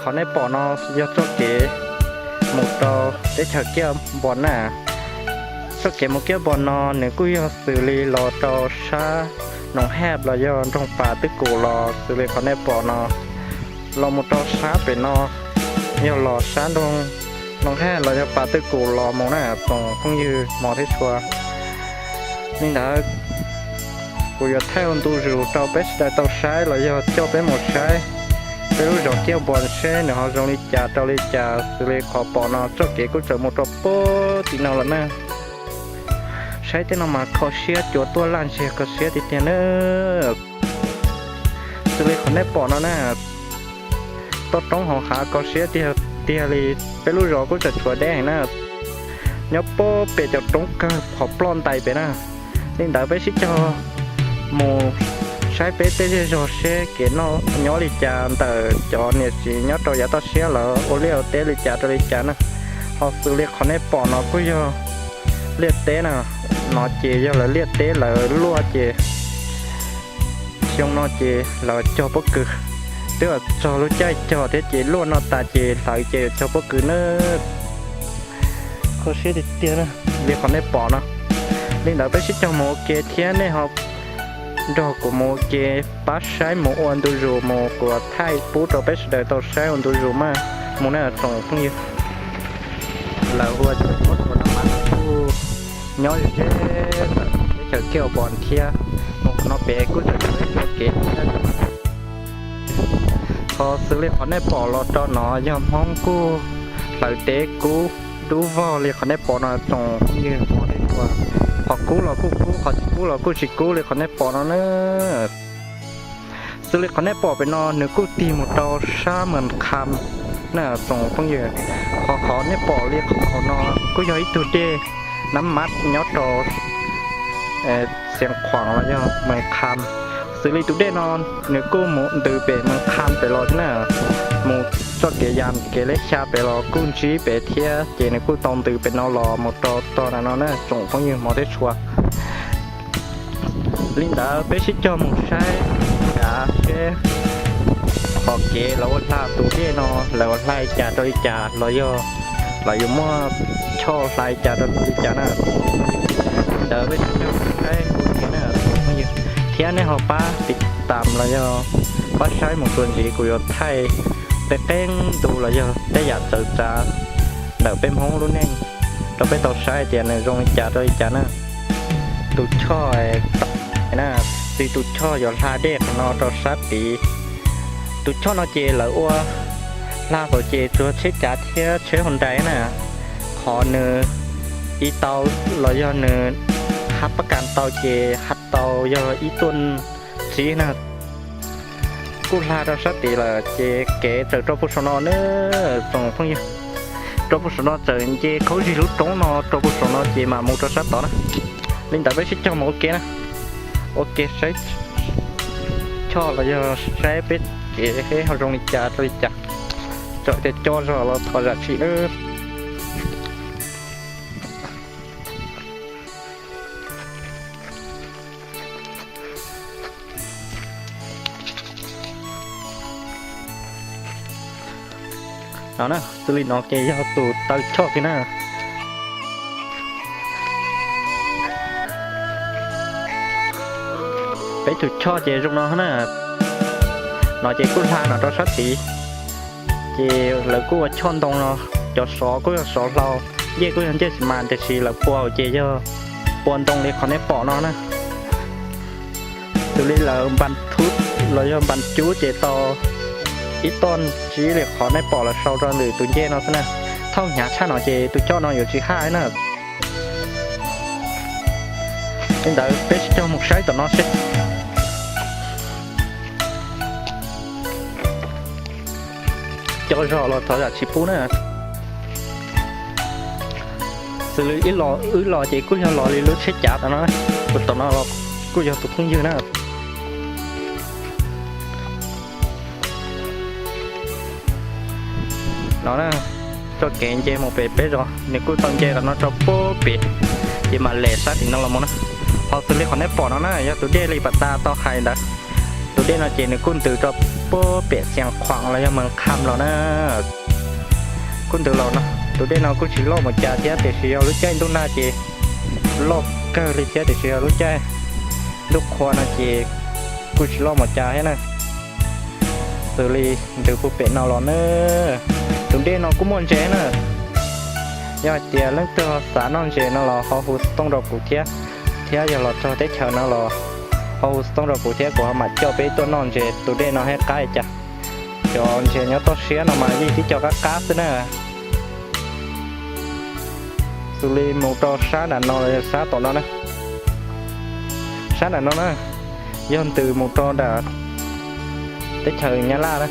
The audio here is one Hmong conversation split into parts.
Qhov nej pom no yog txoj kev mus rau teb chaws Kiaj Npos na. Txoj kev mus Kiaj Npos no nws kuj yog xws li los rau sab Noov Haj los yog nroog Pas Twj Kum los xws li qhov nej pom no. Los mus rau sab pem no yog los sab nroog Noov Haj los yog Pas Twj Kum los mus na tsoom phooj ywg hmov thiab tshua. Li ntawd kuv yuav thaij ua ntu zus rau peb sawv daws tau saib los yog coj peb mus saib peb lub zos Kiaj Npos seb nws ho zoo li cas rau li cas. Xws li qhov pom no txoj kev kuj txawm mus rau pem tim no lawm na. Saib tej no mas kho siab cuav tuaj laj ntsiag kho siab tiag tiag na. Xws li qhov nej pom no na, toj roob hauv hav kho siab tiag tiag li. Peb lub zos kuj tseem tshuav deb heev na, nyob pem cov roob kawg qhov ploj ntais pem na. Li ntawd peb sib cog mus saib peb tej zej zog seb kev noj nyob li cas ntawm cov niam txiv nyob rau yav toj siab lawv ua liaj ua teb li cas rau li cas na. Ho xws li qhov nej pom no kuj yog liaj teb na, no ces yog lawv liaj teb lawv luaj ces xyoo no ces lawv cog pob kws, twb txog lub caij cog thiab ces luaj no tas ces hlawv ces yuav cog pob kws na. Kho siab tiag tiag na, li qhov nej pom no. Li ntawd peb sib cog mus ua ke thiab nej ho nrog kuv mus ua ke pab saib mus ua ntu zus mus, kuv thaij pub rau peb sawv daws tau saib ua ntu zus mas mus na tsoom phooj ywg. Lawv hu ua cov pob tsuas noj mas kuj nyob ze ze teb chaws Kiaj Npos thiab, mus qhov no pem kuj tseem tshuav ib co kev thiab. Qhov xws li qhov nej pom los rau no yog Hmoob kuj hlawv teb kub dub vog li qhov nej pom no tsoom phooj ywg hmov thiab tshua. Qhov kub los kuj kub, qhov tsis kub los kuj tsis kub li qhov nej pom no na. Xws li qhov nej pom pem no nws kuj tig mus rau sab Mees Kham na tsoom phooj ywg. Qhov qhov nej pom li qhov no kuj yog ib tug dej nab mab nyob rau Xiav Khuam los yog Mees Kham. Xws li tus dej no nws kuj mus ntws pem Mees Kham pem los thiab na, mus txoj kev ya kev leb xya pem los kuj ntsib pem thiab, ces nws kuj tau ntws pem no los mus rau tog no na tsoom phooj ywg hmov thiab tshua. Li ntawd peb sib cog mus saib kav seb qhov kev lawv ua hla tus dej no lawv ua hla li cas rau li cas los yog lawv yuav muaj choj hla li cas rau li cas na. Li ntawd peb sib cog mus saib ua ke na, thiab nej ho pab tiv tam los yog pab saib mus txuas ntxiv, kuv yuav thaij qeeb qeeb ntu los yog tej yam txawv txav ntawm peb Hmoob lub neej rau peb tau saib tias nws zoo li cas rau li cas na. Tus choj, txij tus choj yuav hla dej qhov no rau sab tid. Tus choj no ces lawv ua hla tau ces tsuas tsheb cav thiab tsheb hau nrais na. Qhov nws i tau los yog nws ha pab kas tau ces ha tau yog ib tuaj txib na. Kuj hla rau sab tid lawm ces kev txawm rau puag saum no na tsoom phooj ywg. Rau puag saum no txawm nce khaub zig lub roob no rau puag saum no ces mam mus rau sab tod na. Li ntawd peb sib cog mus ua ke na, ua ke saib choj los yog saib peb kev ho zoo li cas rau li cas. Txawm tias co zog los thov zam txim nawb. No na, xws li no ces yog tus taw choj kiag na. Peb tus choj ces zoo no na. No ces kuj hla no rau sab tid, ces lawv kuj ua choj ntoo no. Cov sov kuj yog sov hlau, ncej kuj yog ncej xi mas, tiam sis lawv pua ces yog pua ntoo li qhov nej pom no na. Xws li lawv npas thub los yog npas cub ces tau ib toj ntsib li qhov nej pom lawv sau rau ntawm tus ncej no xwb na. Thauj hnyav tshaj no ces tus choj no yuav tsis haj na. Li ntawd peb sib cog mus saib tom no seb. Co zog los thov zam txim pub na. Xws li wb los ces kuj yog los li lub tsheb cav tom no, tom no los kuj yog tus phooj ywg na. No na, txoj kev nce mus pem peb zos nws kuj tau nce qhov no rau puag pem, ces mam lem sab tim no los mus na. Ho xws li qhov nej pom no na yog tus dej li pas tas tau hais ntawd. Dej no ces nws kuj ntws rau puag pem Xiav Khuam los yog Mees Kham los na. Kuj ntws los no, tus dej no kuj tsis loj mus cas thiab tiam sis yog lub caij ntuj nag ces loj kawg li thiab tiam sis yog lub caij ntuj qhua no ces kuj tsis loj mus cas thiab na. Xws li ntws puag pem no los na, tus dej no kuj muaj ntses na. Yog hais tias leej twg ho xav noj ntses no los ho hu xov tooj rau kuv thiab, thiab yog los txog teb chaws no los ho hu xov tooj rau kuv thiab kuv ho mam coj peb tuaj noj ntses tus dej no thiab qab li cas. Cov ntses nyob toj siab no mas yeej tib co qab qab xwb na. Xws li mus rau sab nram no los yog sab tom no na, sab nram no na, yog ntws mus rau nram teb chaws Nyab Laj na.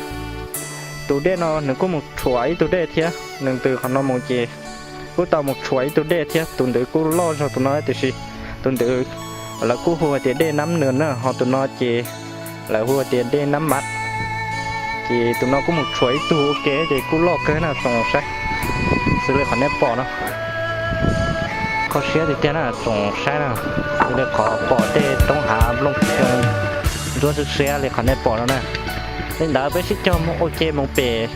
Tus dej no nws kuj mus rhuav ib tug dej thiab, nws ntws qhov no mus ces kuj tau mus rhuav ib tug dej thiab. Tus ntawd kuj loj zog tus no tiam sis tus ntawd lawv kuj hu hais tias dej Nab Nws na, ho tus no ces lawv hu hais tias dej Nab Mav. Ces tus no kuj mus rhuav ib tug ua ke ces kuj loj kawg na tsoom saib. Xws li qhov nej pom no, kho siab tiag tiag na tsoom saib na. Xws li qhov pom tej roob hav nplooj xyoo ntsuab siab siab li qhov nej pom no na. Li ntawd peb sib cog mus ua ke mus pem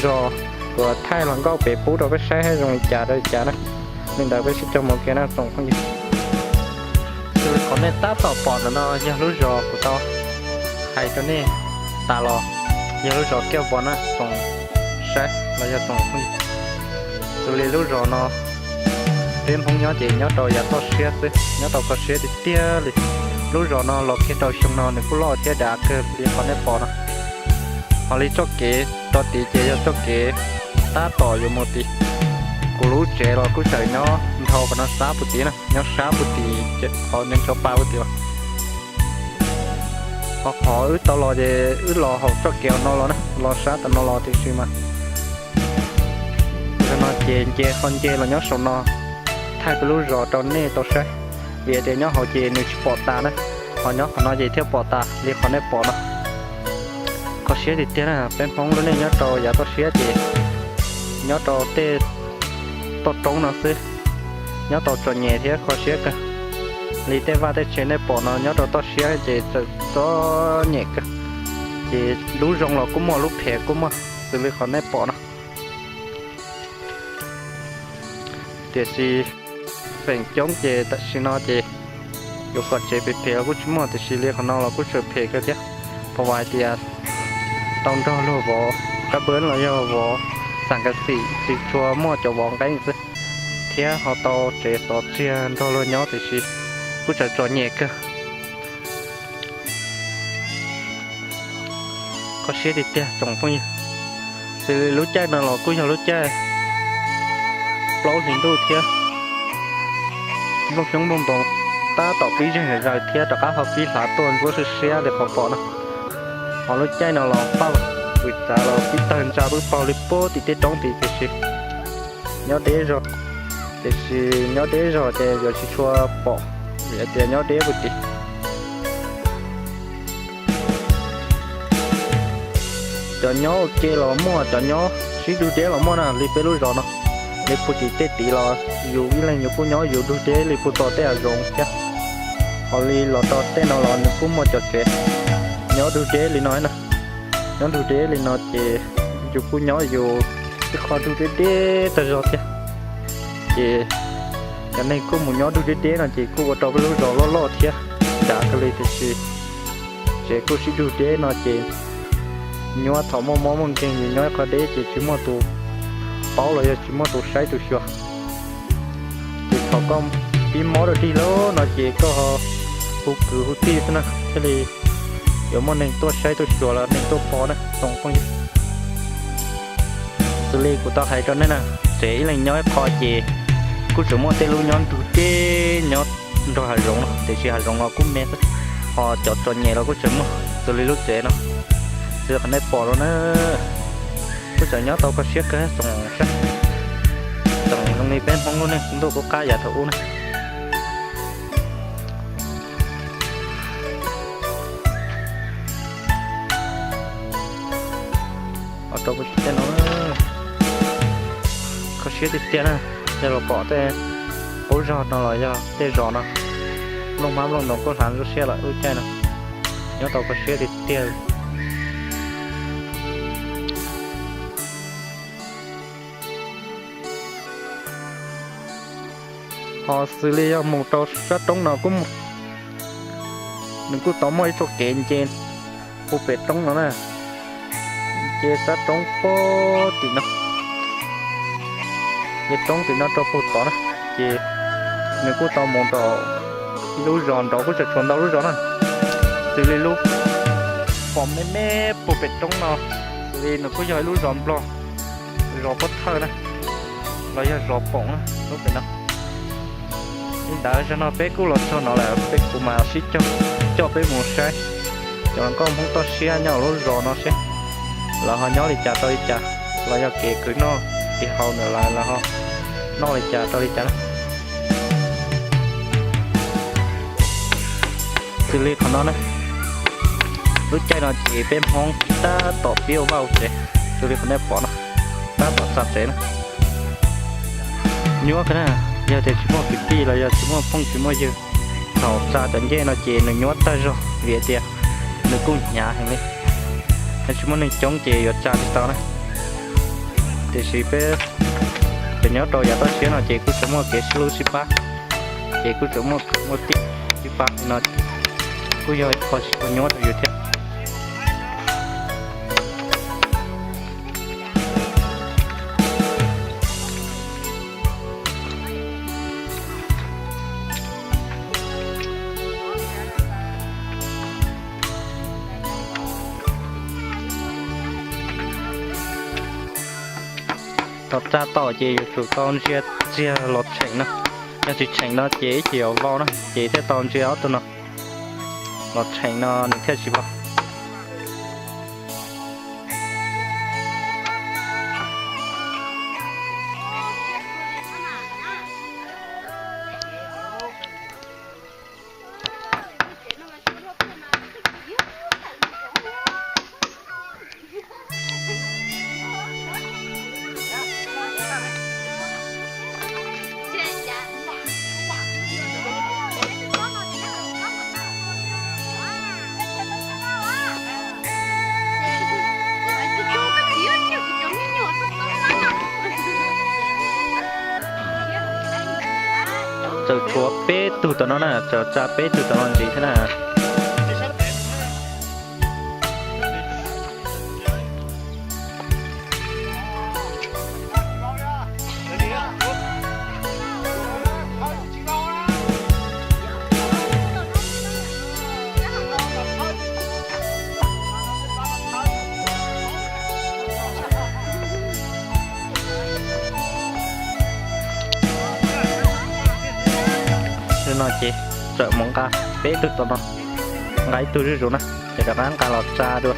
zos, kuv thaij hluas nkauj pem pub rau peb saib zoo li cas rau li cas na. Li ntawd peb sib cog mus ua ke na tsoom phooj ywg. Xws li qhov nej tab tom pom ntawm no yog lub zos kuv tau hais rau nej tas los, yog lub zos Kiaj Vos na tsoom saib los yog tsoom phooj ywg. Xws li lub zos no peb Hmoob nyob ces nyob rau yav toj siab xwb, nyob rau kho siab tiag tiag li. Lub zos no los kiag rau xyoo no nws kuj loj thiab dav kawg li qhov nej pom no. Ho li txoj kev rau tid ces yog txoj kev tab tom yuav mus tid. Kuv lub tsev los kuj tseem nyob nrho qhov no sab puag tid na, nyob sab puag tid qhov nees tsov pa puag tid los. Ho qhov wb tau los ces wb los hauv txoj kev no los na, los sab tom no los tiam sis mas zaum no ces nce ho nce los nyob saum no thaij peb lub zos rau nej tau saib. Vim tias nyob hauv ces nws tsis pom tas na, ho nyob qhov no ces thiaj pom tas li qhov nej pom no. Kho siab tiag tiag na, peb Hmoob lub neej nyob rau yav toj siab ces nyob rau tej toj roob no xwb, nyob tau txom nyem thiab kho siab kawg. Li tej vaj tej tsev nej pom no nyob rau toj siab ces txom nyem kawg. Ces lub zoo los kuj muaj, lub phem kuj muaj, xws li qhov nej pom no. Tiam sis feem coob ces tam sim no ces yuav kom tsev phem phem los kuj tsis muaj, tiam sis li qhov no los kuj tseem phem kawg thiab. Pom hais tias tau nrog luag vov kab npab los yog vov xam kas xim, tsis tshua muaj cov vov nqeeb xwb, thiab ho tau tsev xov txiag nrog luag nyob tiam sis kuj tseem txom nyem kawg. Kho siab tiag tiag tsoom phooj ywg. Xws li lub caij no los kuj yog lub caij plaub hlis ntuj thiab nplooj xyoob nplooj ntoos tab tom pib zeeg zom zaws thiab rov qab ho pib hlav tuaj ntsuab siab siab li qhov pom no. Ho lub caij no los paj pwm txav los pib tawg ntsa pwb paug li puag tim tej roob tid tiam sis nyob deb zog, tiam sis nyob deb zog ces yuav tsis tshua pom, vim tias nyob deb puag tim. Cov nyob ua ke los muaj, cov nyob sib dug deb los muaj na, li peb lub zos no, li puag tim tej tid los yus ib leeg yus kuj nyob yus dug deb li puag tom tej hav zoov thiab. Ho li los rau tej no los nws kuj muaj cov tsev nyob dug deb li no na. Nyob dug deb li no ces yus kuj nyob yus ib qho dug deb deb tag zog thiab. Ces cov neeg kuj mus nyob dug deb deb no ces kuj ua rau peb lub zos loj loj thiab dav kawg li tiam sis tsev kuj sib dug deb no ces nyuaj, thaum muaj mob muaj nkeeg yus nyob ib qho deb ces tsis muaj tus paub los yog tsis muaj tus saib tus xyuas. Ces thaum koj pib mob dua dig lawm no ces koj ho hu kwv hu tij xwb na thiaj li yuav muaj neeg tuaj saib tuaj xyuas los neeg tuaj pom na tsoom phooj ywg. Xws li kuv tau hais rau nej na, tsev ib leeg nyob ib qho ces kuj tseem muaj tej lub nyob ntug deb nyob nrog hav zoov no tiam sis hav zoov los kuj me xwb, ho cov txom nyem los kuj tseem muaj xws li lub tsev no, xws li qhov nej pom no na. Kuj tseem nyob tau kho siab kawg tsoom saib, tseem zoo li peb Hmoob lub neej ntuj qub qab yav thaum ub na. Rau tej no kho siab tiag tiag na, yog los pom tej qub zog no los yog tej zos no, nplooj hmab nplooj ntoos kuj hlav ntsuab siab lawm lub caij no. Nyob tau kho siab tiag tiag. Ho xws li yog mus rau sab roob no kuj, nws kuj tau muaj ib txoj kev nce puag pem roob no na, nce sab roob puag tim no, nce roob tim no rau puag tod na, ces nws kuj tau mus rau ib lub zos nraud, kuj tseem tshuav ntau lub zos na, xws li lub pom me me puag pem roob no, xws li nws kuj yog ib lub zos Nplog, zos Pob Thawj na, los yog zos Poom na, lub pem no. Li ntawd zaum no peb kuj los txog no lawm, peb kuv mam sib cog coj peb mus saib cov hluas nkauj Hmoob toj siab nyob lub zos no seb lawv ho nyob li cas rau li cas, los yog kev khwv noj kev haus ntawm lawv, lawv ho noj li cas rau li cas na. Xws li qhov no na, lub caij no ces peb Hmoob tab tom pib ua vaj ua tsev, xws li qhov nej pom no, tab tom txav tsev na. Nyuaj kawg na, yog tias tsis muaj kwv tij los yog tsis muaj phooj tsis muaj ywg, thaum txav cov ncej no ces nws nyuaj tag zog vim tias nws kuj hnyav heev li. Yog tsis muaj neeg coob ces yuav txav tsis tau na. Tiam sis peb cov nyob rau yav toj siab no ces kuj tseem muaj kev sib hlub sib pab, ces kuj tseem muaj kwv muaj tij sib pab li no, kuj yog ib qho tsis tau nyuaj rau yus thiab. Thaum txav tau ces yuav tsum tau ntsia txiag los tsheem no, yog tsis tsheem no ces ib chim yuav vau na, ces thiaj tau ntsia ob tug no los tsheem no nws thiaj tsis vau. Txawm tshuav peb tug tom no na, txawm txav peb tug tom no ntxiv thiab na. Nim no ces txawm mus nqa peb tug tom no, nqa ib tug zuj zus na, ces rov qab nqa los tsa dua.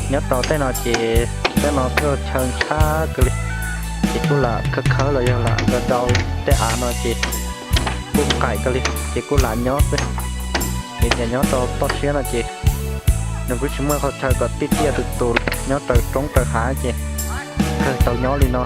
Nyob rau tej no ces tej no tuaj chaw ntshab kawg li, ces kuj lam khawb khawb los yog lam rau rau tej av no ces kuj qaim kawg li, ces kuj lam nyob xwb. Vim tias nyob rau toj siab no ces nws kuj tsis muaj qhov chaw kom tiaj tiaj tus tus, nyob raws roob raws hav ces kawg tau nyob li no.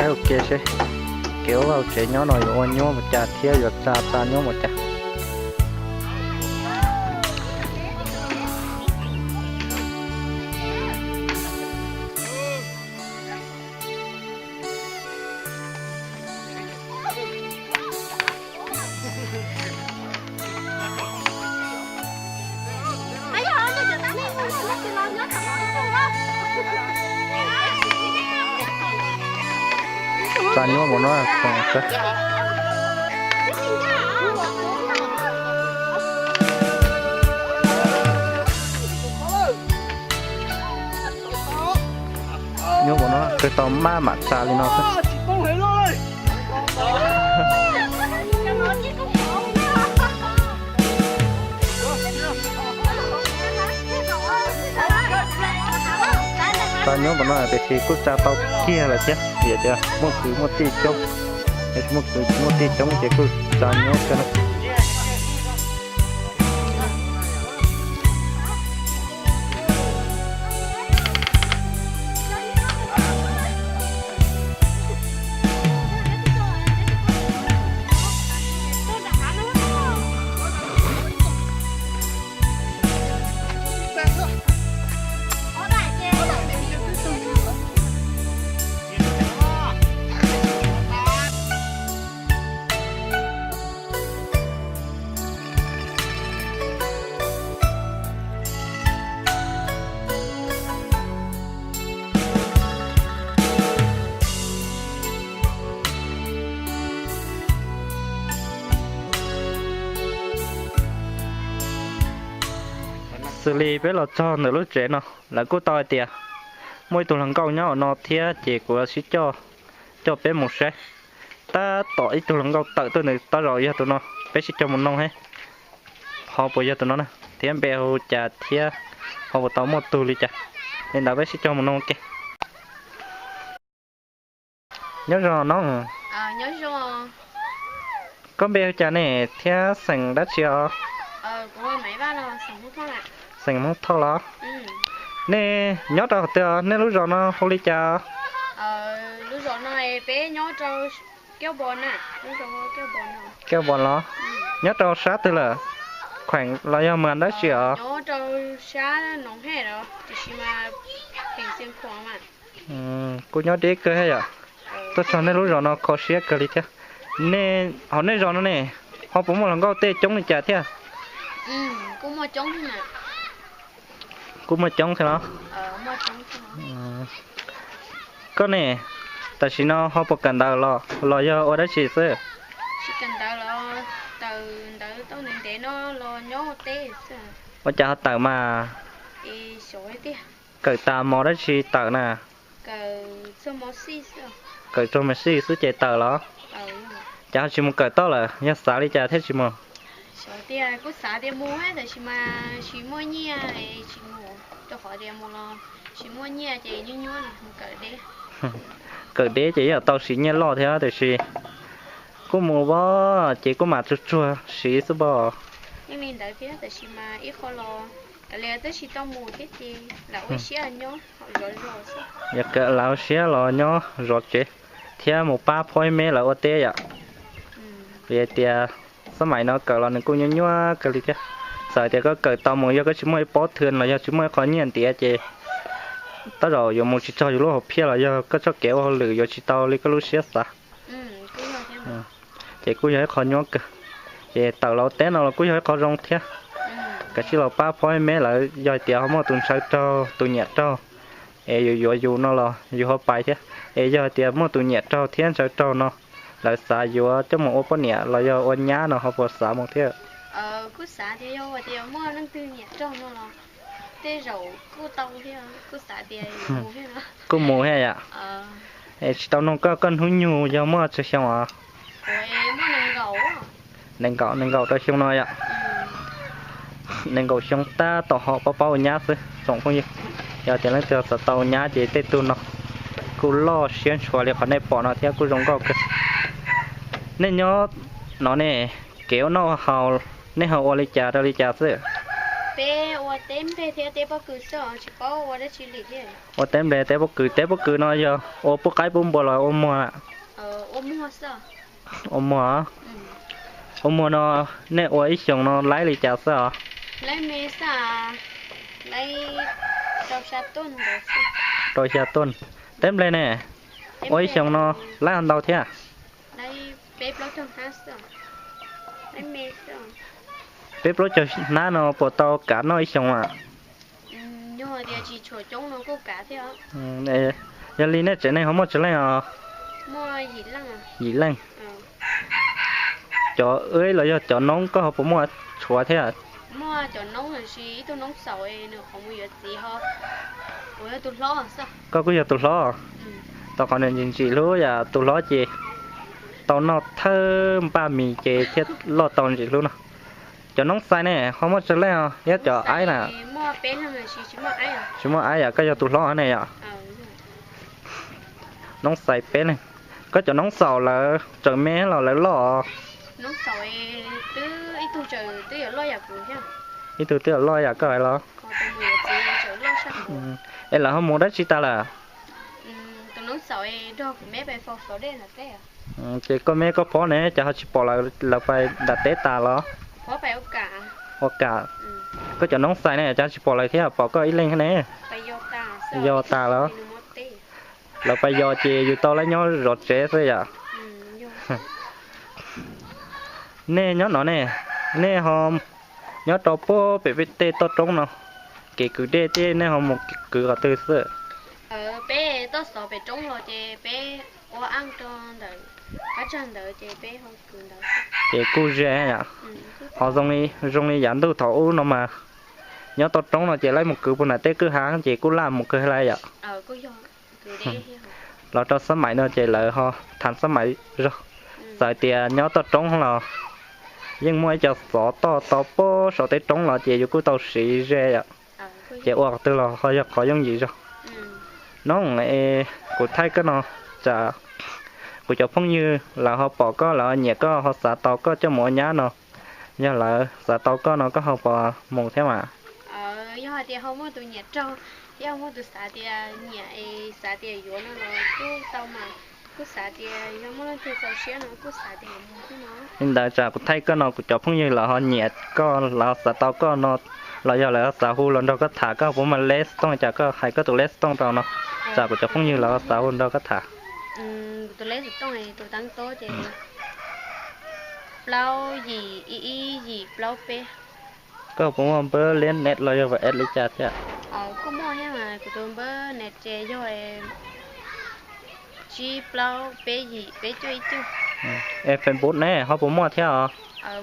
Saib ua ke seb kev ua vaj tsev nyob no yuav ua nyuaj mus cas thiab yuav tsa tsa nyuaj mus cas. Tsa nyuaj mus no. Kawg tau maj mam tsa li no xwb. Tsa nyob npaum no tiam sis kuj tsa tau kiag lawm thiab, vim tias muaj kwv muaj tij coob, tsis muaj kwv tsis muaj tij coob ces kuj tsa nyob kawg no. Xws li peb los txog ntawm lub tsev no, lawv kuj tau hais tias muaj ib tug hluas nkauj nyob no thiab ces kuv sib coj, coj peb mus saib. Tab tom ib tug hluas nkauj tawm tuaj ntawm, tab zaum yog tus no, peb sib coj mus noog thiab ho puas yog tus no na, thiab npe hu cas thiab ho puas tau muaj tug li cas. Li ntawd peb sib coj mus noog ke. Nyob zoo no, koj npe hu cas ne thiab xeem dab tsi os? Xeem Hmoob Thoj los? Nej nyob rau qhov twg os? Nej lub zos no hu li cas? Koj Npos los? Nyob rau sab twg lawm? Khueem los yog mas dab tsi os? Kuj nyob deb kawg thiab yom. Tuaj txog nej lub zos no kho siab kawg li thiab. Hauv nej zos no ne, ho puas muaj hluas nkauj tej coob li cas thiab? Kuj muaj coob thiab los? Koj ne, tam sim no ho puas kawm ntawv los, los yog ua dab tsi xwb? Ua cas ho tawm mas? Kawm tas mos dab tsi tawm na? Kawm txog mos xij xwb ces tawm los? Cas ho tsis mus kawm toj lawm, yog xav li cas thiaj tsis mus? Kawm deb ces yeej tau siv nyiaj loj thiab, tiam sis kuj mus os, ces kuj mam tsuag tsuag siv xwb pob. Yog lawv siab los nyob zov tsev thiab mus pab phauj ib me lawv ua teb yom. Vim hais tias xab maim no kawm los nws kuj nyuaj nyuaj kawg li thiab. Txawm tias koj kawm tau mus, yog koj tsis muaj ib pob thw los yog tsis muaj ib qho nyiaj ntiav ces tab zaum yuav mus tsis txog yus lub hom phiaj los yog koj txoj kev ua hauj lwm yuav tsis tau li koj lub siab xav. Ces kuj yog ib qho nyuaj kawg. Ces tawm los teb no los kuj yog ib qho zoo thiab. Kav tsij los pab phauj ib me lawv, yog hais tias ho muaj tus ntshaw raug, tus nyiam raug es yus yuav yus no los yus ho pais thiab. Es yog hais tias muaj tus nyiam raug thiab ntshaw raug no, lawv xav yuav coj mus ua poj niam los yog ua nyab no ho puas xav mus thiab? Kuj mus thiab yom. Es tsis tau nug koj, koj hnub nyoog yog muaj tsawg xyoo os? Nees nkaum, nees nkaum rau xyoo no yom. Nees nkaum xyoo tab tom ho paub paub ua nyab xwb tsoom phooj ywg. Yog tias leej twg xav tau ua nyab ces tej tug no kuj loj siab ntshua li qhov nej pom no thiab kuj zoo nkauj kawg. Nej nyob no ne, kev ua noj haus nej ho ua li cas rau li cas xwb? Ua teb nplej teb pob kws, teb pob kws no yog ua pub qaib pub npua los ua muag? Ua muag. Ua muag no nej ua ib xyoos no laib li cas xwb os? Rau xya tuj. Teb nplej ne, ua ib xyoos no laib ho ntau thiab? Peb plaub caug hnab no puas tau kav noj ib xyoos a? Yog li nej tsev neeg ho muaj tsawg leej os? Yim leej. Cov wb los yog cov noob koj ho puas muaj tshuav thiab? Koj kuj yog tus hlob. Tau qhov ntsim ntsim hlub yom, tus hlob ces tau noj thawj npaj mis ces thiaj loj tau ntsim hlub no. Cov noob xais ne ho muaj tsawg leej os, thiab cov aib na? Tsis muaj aib yom, koj yog tus hlob ne yom? Noob xais peb leej. Koj cov noob xaum lawv tseem me los lawv loj? Ib tug twb loj yam koj hais los. Es lawv ho mus dab tsi tas lawm? Ces koj me koj phob ne cas ho tsis pom lawv pais nram teb tas los? Ua kam. Koj cov noob xais ne cas ho tsis pom lawv thiab, pom koj ib leeg ne? Yos tas los? Lawv pais yos ces yus tau lawv nyob zov tsev xwb yom. Nej nyob no ne, nej ho nyob rau puag pem tej toj roob no, kev kwv dej thiab nej ho mus kwv qhov twg xwb? Peb toj xov pem roob los ces peb ua aj rau ntawm qab tsag ntawd ces peb ho kwv ntawd. Ces kuj ze yom. Ho zoo li yav ntuj thaum ub no mas nyob toj roob no ces lawv mus kwv puag nram tej kwj ha ces kuj laj mus kawg li yom. Los rau xab maim no ces lawv ho thav xab maim zog. Txawm tias nyob toj roob los yeej muaj ib co xov toj tau puag saum tej roob los ces yus kuj tau siv ze yom. Ces ua qhov twg los ho yog qhov yooj yim zog. No es kuv thaij koj no, tsam kuv cov phooj ywg lawv ho pom koj lawv ho nyiam koj ho xav tau koj coj mus ua nyab no, yog lawv xav tau koj no koj ho puas mus thiab mas? Yog hais tias ho muaj tus nyiam raug, thiab ho muaj tus xav tias nyiam es xav tias yuav no los kuj tau mas, kuj xav tias yog muaj leej twg txaus siab no kuj xav tias yuav mus thiab no. Li ntawd tsam kuv thaij koj no kuv cov phooj ywg lawv ho nyiam koj lawv xav tau koj no, los yog lawv xav hu los nrog koj tham, koj puas muaj lej tooj cas koj hais koj tus lej tooj rau no, tsam kuv cov phooj ywg lawv xav hu nrog koj tham. Tus lej tooj tus tab tob ces plaub yim ib ib yim plaub peb. Koj puas muaj npawb liab net los yog WhatsApp li cas thiab? Kuj muaj thiab mas, kuv tus npawb net ces yog tsib plaub peb yim peb cuaj ib cuaj. Es Facebook ne ho puas muaj thiab os?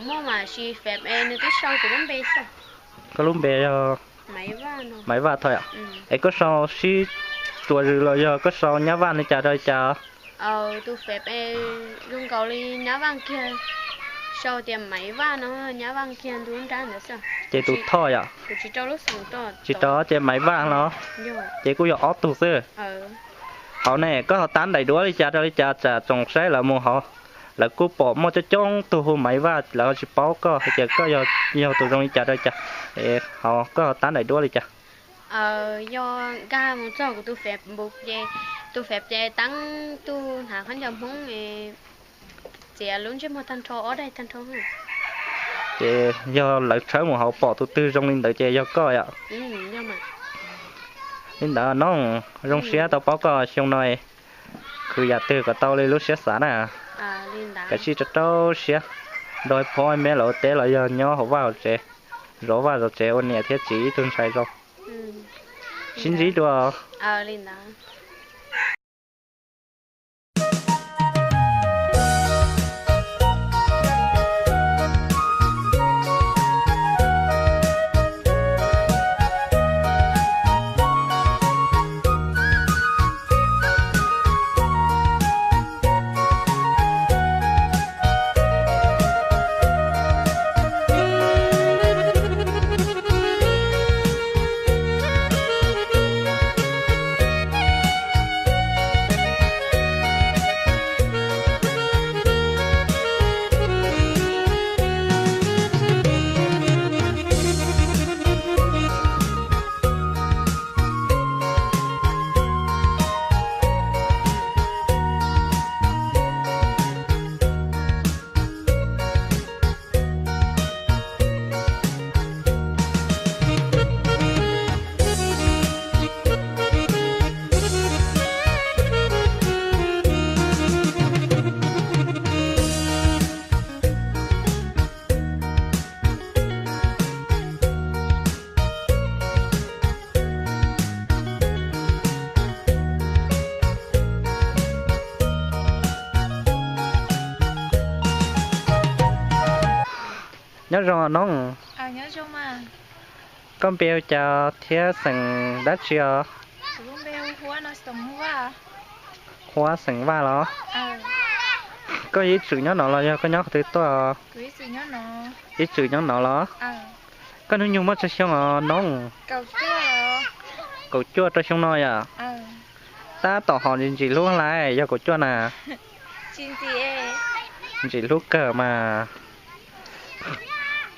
Muaj mas, sis Feb es nws twb sau kuv lub npe xwb. Koj lub npe yog Maiv Vaj tho yom? Es koj sau sib tsuas zws los yog koj sau nyab Vaj li cas rau li cas? Tus Feb es zoo nkaus li nyab Vaj kiag, sau tias Maiv Vaj no, nyab Vaj kiag ntu nrab ntawd xwb. Ces tus thoj yom? Tsis rau ces Maiv Vaj los? Ces kuj yog ob tug xwb. Hauv ne koj ho tab ntaim duab li cas rau li cas tsam tsoom saib lawv mus hauv, lawv kuj pom muaj coob coob tug hu Maiv Vaj lawv ho tsis paub koj hais tias koj yog tus zoo li cas rau li cas. Hauv koj ho tab ntaim duab li cas? Yog nkag mus txog kuv tus Facebook ces, tus Facebook ces teeb tug hnav khaub ncaws Hmoob, txiav lub ntsej muag tag nrho ob daim tag nrho. Ces yog lawv tshawb mus hauv pom tus twg zoo li ntawd ces yog koj yom? Li ntawd no zoo siab tau paub koj xyoo no khwv yam twg kom tau li lub siab xav na. Kav tsij rau rau siab, nrog phob me lawv ua teb los yog nyob hauv vaj hauv tsev, zov vaj zov tsev ua niam thiab txiv ib tug ntxhais zoo. Sib ntsib dua. Nyob zoo os noob. Koj npe hu cas thiab xeem dab tsi os? Huab xeem Vaj los? Koj ib txwm nyob no los yog koj nyob qhov twg tuaj? Ib txwm nyob no los? Koj hnub nyoog muaj tsawg xyoo os Noob? Kaum cuaj rau xyoo no yom? Tab tom hom ntsim hlub hlais yog kaum cuaj na. Ntsim hlub kawg mas.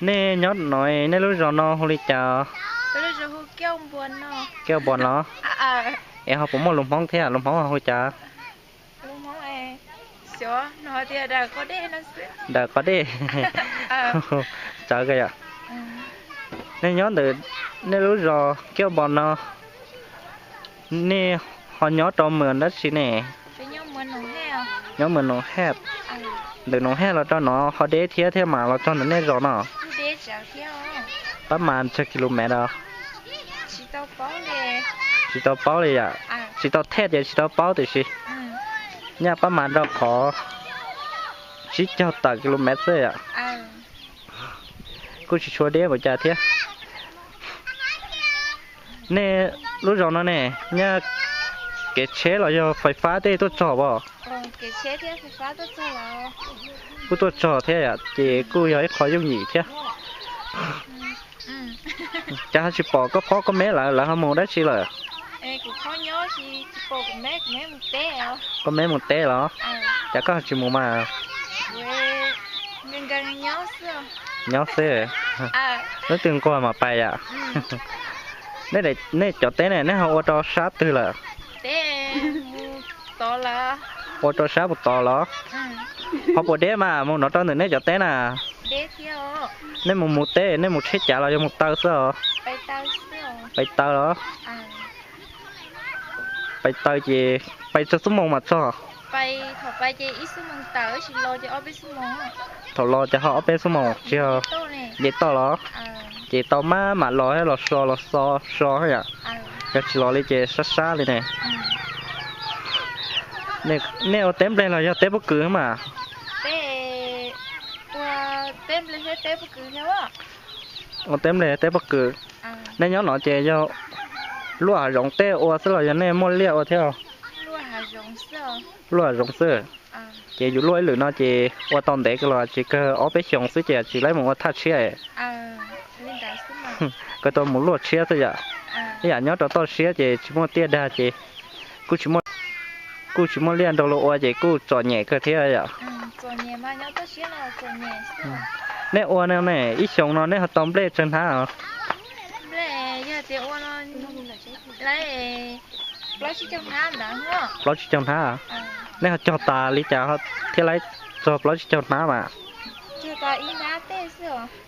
Nej nyob no, nej lub zos no hu li cas? Kiav Npua los? Es ho puas muaj lus Hmoob thiab, lus Hmoob hu li cas? Daws qos dej. Tsawv kawg yom. Nej nyob ntawm nej lub zos Kiav Npua no, nej ho nyob rau mws dab tsi ne? Nyob mws Noom Haj. Ntawm Noom Haj los rau no ho deb thiab thiab mas los txog ntawm nej zos no? Pab mas tsawg kis lus mev os? Tsis tau paub li yom, tsis tau thej ces tsis tau paub tiam sis nyaj pab mas rau qhov tsib caug tawm kis lus mev xwb yom. Kuj tsis tshua deb npaum cas thiab. Nej lub zos no ne, nyaj kev tsheb los yog fais fab tej tuaj txog pob? Kuj tuaj txog thiab yom, ces kuj yog ib qho yooj yim thiab. Cas ho tsis pom koj phob koj meb lawv, lawv ho mus dab tsi lawm? Koj meb mus teb los? Cas koj ho tsis mus mas? Nyob xwb. Hnub twg nquag mam pais yom. Nej cov teb ne, nej ho ua rau sab twg lawm? Ua rau sab puas tod los? Ho puas deb mas mus no rau ntawm nej cov teb na? Nej mus mus teb, nej mus tsheb cav los yog mus taw xwb os? Pais taw los? Pais taw ces pais tsawg xuab moos mam txog? Thaum los ces ho ob peb xuab moos tsis yog? Nce toj los? Ces tau maj mam los los so los so so yom? Yog tsis los li ces sab sab li ne. Nej ua teb nplej los yog teb pob kws mas? Ua teb nplej teb pob kws. Nej nyob no ces yog luaj hav zoov tej ua xwb los yog nej muaj liaj ua thiab? Luaj hav zoov xwb. Ces yus luaj ib lwm no ces ua tau ntev kawg los tsis kawg ob peb xyoos xwb ces tsis laib mus ua thaj tshiab. Kawg tau mus luaj tshiab xwb yom. Ib yam nyob rau toj siab ces tsis muaj tiaj dag ces kuj tsis muaj liaj nrog luag ua ces kuj txom nyem kawg thiab yom. Nej ua no ne, ib xyoos no nej ho tau nplej tsawg hnab? Plaub tsib caug hnab. Nej ho cog tas li cas thiaj laib txog plaub tsib caug hnab mas? Ib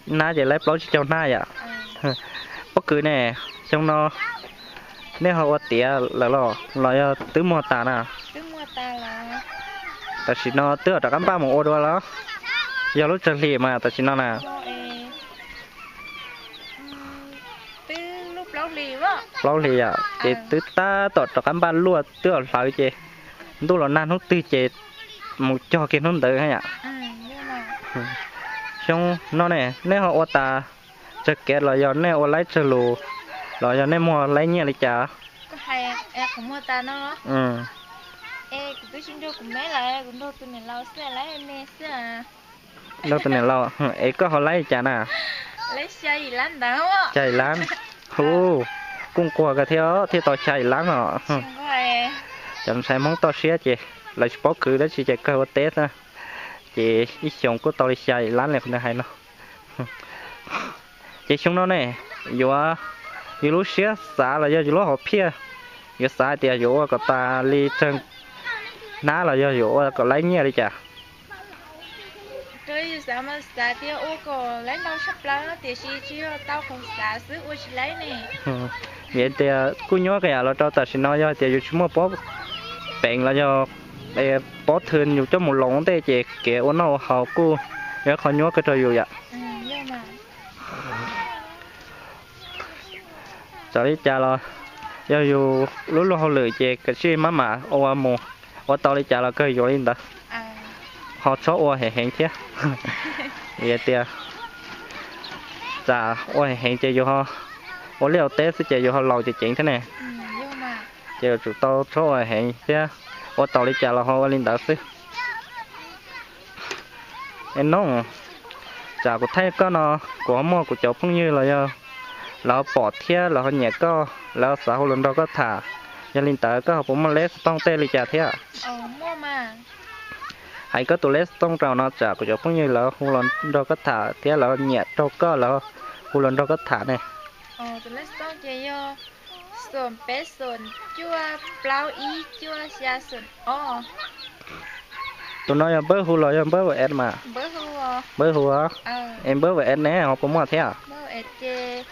hnab ces laib plaub tsib caug hnab yom. Pob kws ne, xyoo no nej ho ua tiav lawm los los yog twb muag tas na? Tam sim no twb rov qab npaj mus ua dua los? Yog lub tsawg hli mas tam sim no na? Plaub hli yom, ces twb tab tom rov qab npaj luaj twb hlawv ces ntuj los nag hnub twg ces mus cog kiag hnub ntawd yom. Xyoo no ne nej ho ua tas tsawg kev los yog nej ua laib tsawg lus los yog nej muag laib nyiaj li cas? Kuv muag tas no, kuv twb tsis nrog kuv meb lawm, kuv nrog tus niam laus xwb, lawv me xwb. Nrog tus niam laus, es koj ho laib li cas na? Xya yim lab. Hu, kuj nquag kawg thiab, thiaj tau xya yim lab os. Cov ntxhais Hmoob toj siab ces lawv tsis paub khwv dab tsi ces kawg ua teb xwb, ces ib xyoos kuj tau li xya yim lab li qhov ntawd hais no. Ces xyoo no ne, yuav, yus lub siab xav los yog yus lub hom phiaj, yuav xav hais tias yuav ua kom tas li tsawg hnab los yog yuav ua kom laib nyiaj li cas? Xav tias ua kom laib ntau tshaj plaws tiam sis tsis yog tau qhov xav xwb ua tsis laib ne. Vim tias kuj nyuaj kawg yam los rau tam sim no yog tias yus tsis muaj pob peev los yog pob thw yus coj mus loos ntej ces kev ua noj ua haus kuj yog ib qho nyuaj kawg rau yus yom. Txawm li cas los yog yus lub luag hauj lwm ces kav tsij maj mam ua mus, ua tau li cas los kawg yuav li ntawd. Ho txhob ua heev heev thiab. Vim tias tsam ua heev heev ces yus ua liaj ua teb xwb ces yus ho laus ces ceev thiab ne. Ces yuav tsum tau txhob ua heev thiab. Ua tau li cas los ho ua li ntawd xwb. Es Nooj, tsam kuv thaij koj no, kuv ho muaj kuv cov phooj ywg los yog lawv ho pom thiab lawv ho nyiam koj, lawv xav hu los nrog koj tham. Yog li ntawd koj ho puas muaj lej xov tooj tej li cas thiab? Hais koj tus lej xov tooj rau no tsam kuv cov phooj ywg lawv hu los nrog koj tham thiab lawv nyiam raug koj lawv hu los nrog koj tham ne. Tus lej xov tooj ces yog xoom peb xoom cuaj plaub ib cuaj xya xoom ob. Tus no yog npawb hu los yog npawb WhatsApp mas? Npawb hu. Es npawb WhatsApp ne ho puas muaj thiab? Ces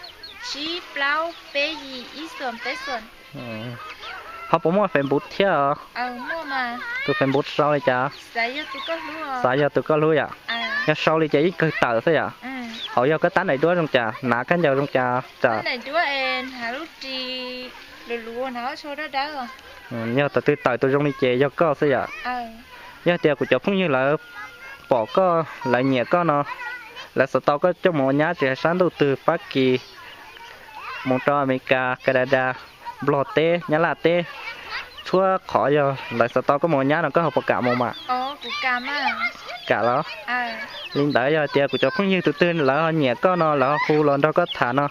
tsib plaub peb yim ib xoom peb xoom. Ho puas muaj Facebook thiab? Tus Facebook sau li cas? Xav yog tus koj hlub yom. Yog sau li ces yeej kawg tawm xwb yom. Hauv yog koj tab nais duab zoo cas, hnav khaub ncaws zoo cas? Yog thaum twg tawm tus zoo li ces yog koj xwb yom. Yog tias kuv cov phooj ywg lawv pom koj, lawv nyiam koj no, lawv xav tau koj coj mus ua nyab tsis hais sab ntuj twg, Fab Kis, mus rau Amelikas, Kanadas, Nplog teb, Nyab Laj teb, txhua qhov yog lawv xav tau koj mus ua nyab no koj ho puas kam mus mas? Kam los? Li ntawd yog hais tias kuv cov phooj ywg tus twg lawv ho nyiam koj no lawv ho hu los nrog koj tham no,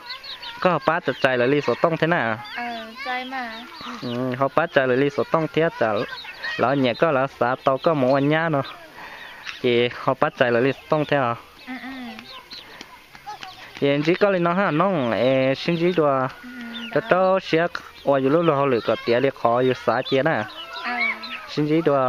koj ho pab tsa tsais lawv li xov tooj thiab na. Ho pab tsais lawv li xov tooj thiab, lawv nyiam koj lawv xav tau koj mus ua nyab no, ces ho pab tsais lawv li xov tooj thiab os. Ces ntsib koj li no hab Nooj, es sib ntsib dua, rau rau siab ua yus lub luag hauj lwm kom tiav li qhov yus xav cia na. Sib ntsib dua.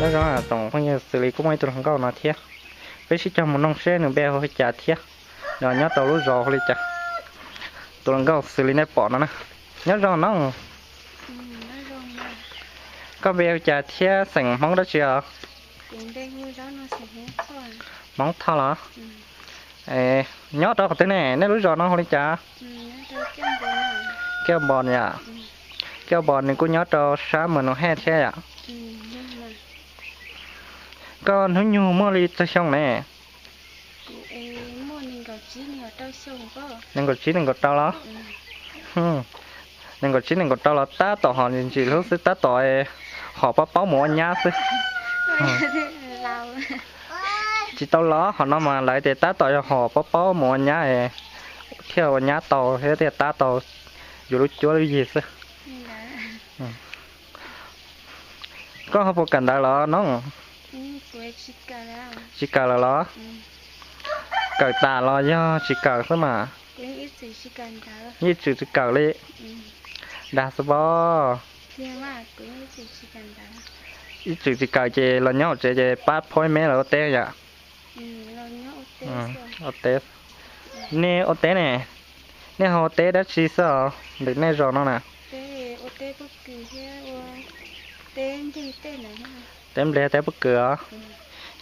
Nyob zoo tsoom phooj ywg, xws li kuj muaj ib tug hluas nkauj no thiab, peb sib cog mus noog seb nws npe hu li cas thiab, nws nyob rau lub zos hu li cas. Tus hluas nkauj xws li nej pom no na. Nyob zoo no. Koj npe hu cas thiab xeem Hmoob dab tsi os? Hmoob Thoj los? Nyob rau qhov twg ne? Nej lub zos no hu li cas? Kiav Npos yom. Kiav Npos nws kuj nyob rau sab Mas Nus Hej thiab yom. Koj hnub nyoog muaj li txog xyoo ne? Nees nkaum tsib nees nkaum rau los? Nees nkaum tsib nees nkaum rau los tab tom hom ntsim hlub xwb, tab tom hom paub paub mus ua nyab xwb. Tsis tau los, qhov no mas lawv tias tab tom yog hom paub paub mus ua nyab, thiaj ua nyab tau thiab thiaj tab tau yus lub cuab lub yig xwb. Koj ho puas kawm ntawv los no? Tsis kawm lawm los? Kawm tas los yog tsis kawm xwb mas? Yeej tseem tsis kawm li. Dag xwb pob. Yeej tseem tsis kawm ces los nyob hauv tsev ces pab phauj me lawv ua teb yom? Ua teb. Nej ua teb ne, nej ho ua teb dab tsi xwb os ntawm nej zos no na? Teb nplej teb pob kws os.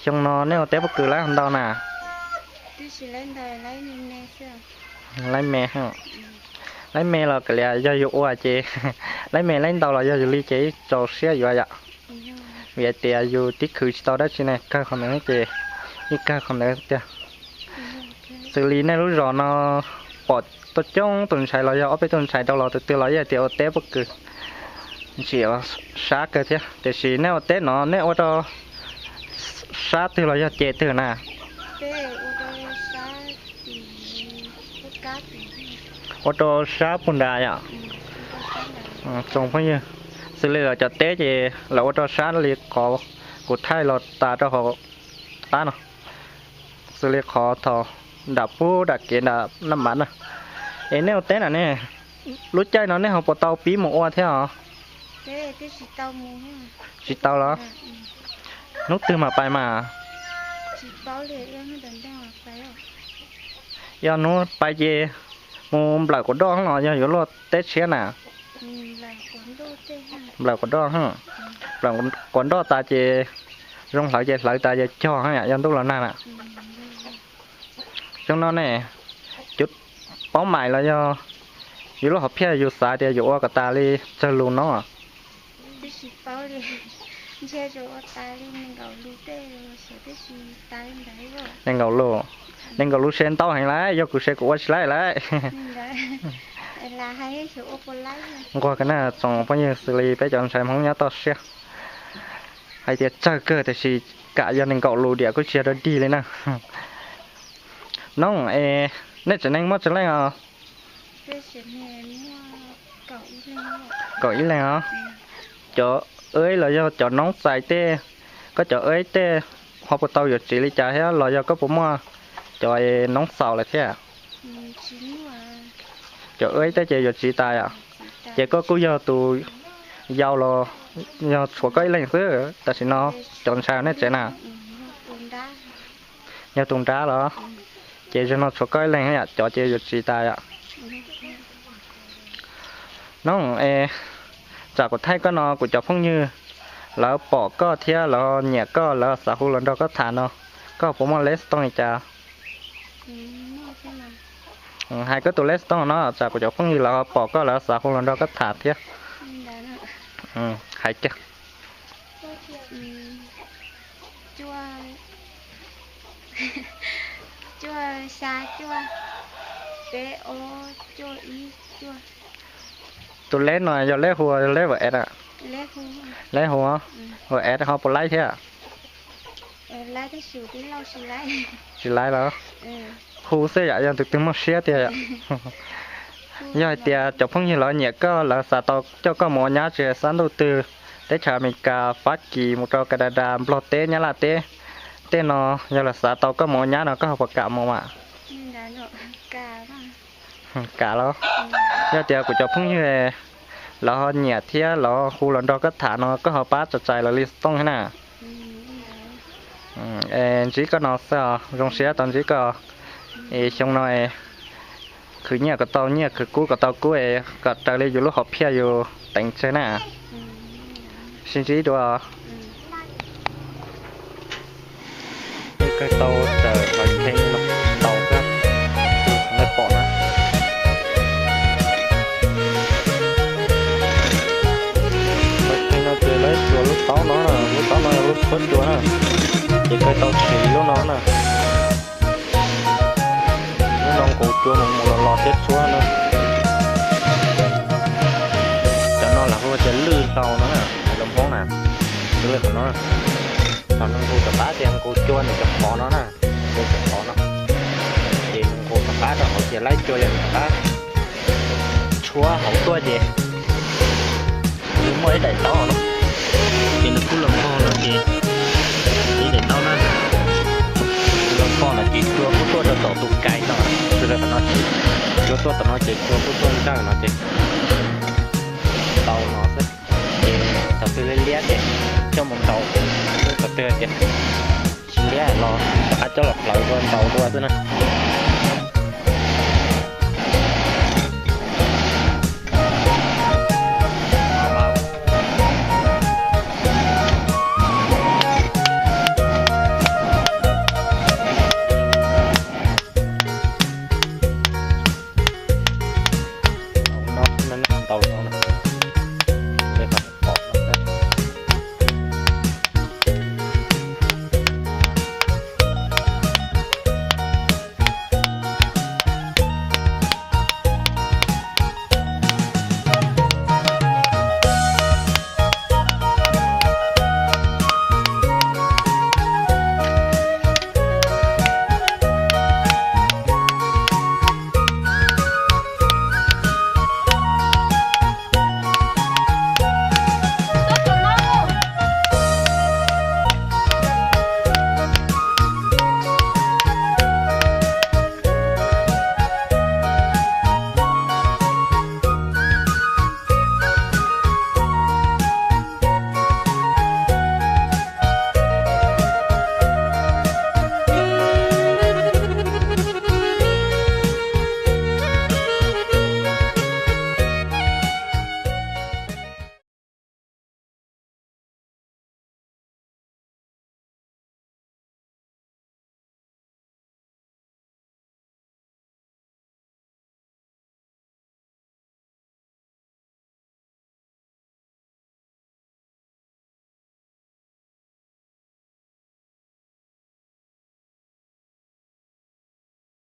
Xyoo no nej ua teb pob kws laib ntau na? Laib me. Laib me los kav liam, yog yus ua ces laib me laib ntau los yog yus li ces ib txaus siab yuav yom. Vim hais tias yus tib khwv tsis tau dab tsi ne, kawg qhov ntawd ces yeej kawg qhov ntawd tiag. Xws li nej lub zos no pom tuaj coob tus ntxhais los yog ob peb tug ntxhais rau los tus twg los yeej hais tias ua teb pob kws ntsim sab kawg thiab. Tiam sis nej ua teb no nej ua rau sab twg los yog ces twg na? Ua rau sab puag nrad yom. Tsoom phooj ywg, xws li lawv cov teb ces lawv ua rau sab li qhov kuv thaij los tas rau hauv qab no, xws li qhov thaum nram pub nram kev nram naj mav na. Es nej ua teb na ne, lub caij no nej ho puas tau pib mus ua thiab os? Tsis tau los? Hnub twg mam pais mas? Yog hnub pais ces mus nplawm quav doj los yog yuav luaj teb tshiab na? Nplawm quav doj, nplawm quav doj tas ces zoo hlawv ces hlawv tas ces cog yom, yog ntuj los nag na. Xyoo no ne, yuav paub mais los yog yuav lub hom phiaj yus xav tias yuav ua kom tas li tsawg lus no? Nees nkaum lus, nees nkaum lus se ntau heev lawm, yog kuv se kuv ua tsis laib lawm. Nquag kawg na tsoom phooj ywg, xws li peb cov ntxhais Hmoob nyob toj siab hais tias tsawg kawg tiam sis kam yog nees nkaum lus diam kuj tsis yog dog dig li na. Nob es, nej tsev neeg muaj tsawg leej os? Kaum ib leeg os. Cov ab los yog cov noob txais tej, koj cov ab tej ho puas tau yuav txiv li cas thiab los yog koj puas muaj cov noob xaus lawm thiab? Cov ab tej ces yuav txiv tas os. Ces koj kuj yog tus yau los yog tshuav koj ib leeg xwb tam sim no cov ntxhais nej tsev na? Yog tus nrab los? Ces zaum no tshuav koj ib leeg yom, cov ces yuav txiv tas yom. Nob es, tsam kuv thaij koj no kuv cov phooj ywg lawv pom koj thiab lawv nyiam koj, lawv xav hu los nrog koj tham no, koj puas muaj lej tooj li cas? Hais koj tus lej tooj no tsam kuv cov phooj ywg lawv pom koj lawv xav hu los nrog koj tham thiab. Hais kiag. Tus lej no yog lej hu, lej ua ev? Lej hu, ua ev ho puas laib thiab? Tsis laib los? Hu xwb yom, yog tus twg muaj siab tiag yom. Yog hais tias cov phooj ywg lawv nyiam koj, lawv xav tau coj koj mus ua nyab tsis hais sab ntuj twg, teb chaws Amelikas, Fab Kis, mus rau Kanadas, Nplog teb, Nyab Laj teb, tej no yog lawv xav tau koj mus ua nyab no koj ho puas kam mus mas? Kam los? Yog tias kuv cov phooj ywg lawv ho nyiam thiab lawv hu los nrog koj tham no koj ho pab tso txais lawv li tooj thiab na. Es ntsib koj no xwb os, zoo siab tau ntsib koj. Es xyoo no khwv nyiaj kom tau nyiaj, khwv kub kom tau kub es kom raws li yus lub hom phiaj yus teev tseg na. Sib ntsib dua. Kawg tau raws hlawv kheej no tau xwb, nej pom na. Hlawv kheej no ces lawv tsuas lub taub no na, lub taub no yog lub tshuab cua na, ces kawg tau siv lub no na. Lub no nqus cua mus mus los los thiab tshuab na. Cov no lawv hu tias lwj hlau no na, hais lus Hmoob na, lwj hlau no. Thaum nws nqus rov qab ces nqus cua nws cov qhov no na, nqus cov qhov no, ces nws nqus rov qab rau hauv ces laib cua yog nws rov qab tshuab hauv tuaj ces nws muaj ib daim taub no, ces nws kuj los npog no ces ib daim taub na, los npog no ces cua kuj tuaj rau tom tus kais no, tsis rau tom no, cua tuaj tom no ces cua kuj tuaj nrawj no ces tau no xwb. Ces thaum twg liab liab ces coj mus ntaus, thaum twg tias tsis liab los rov qab coj los hlawv dua ntaus dua xwb na.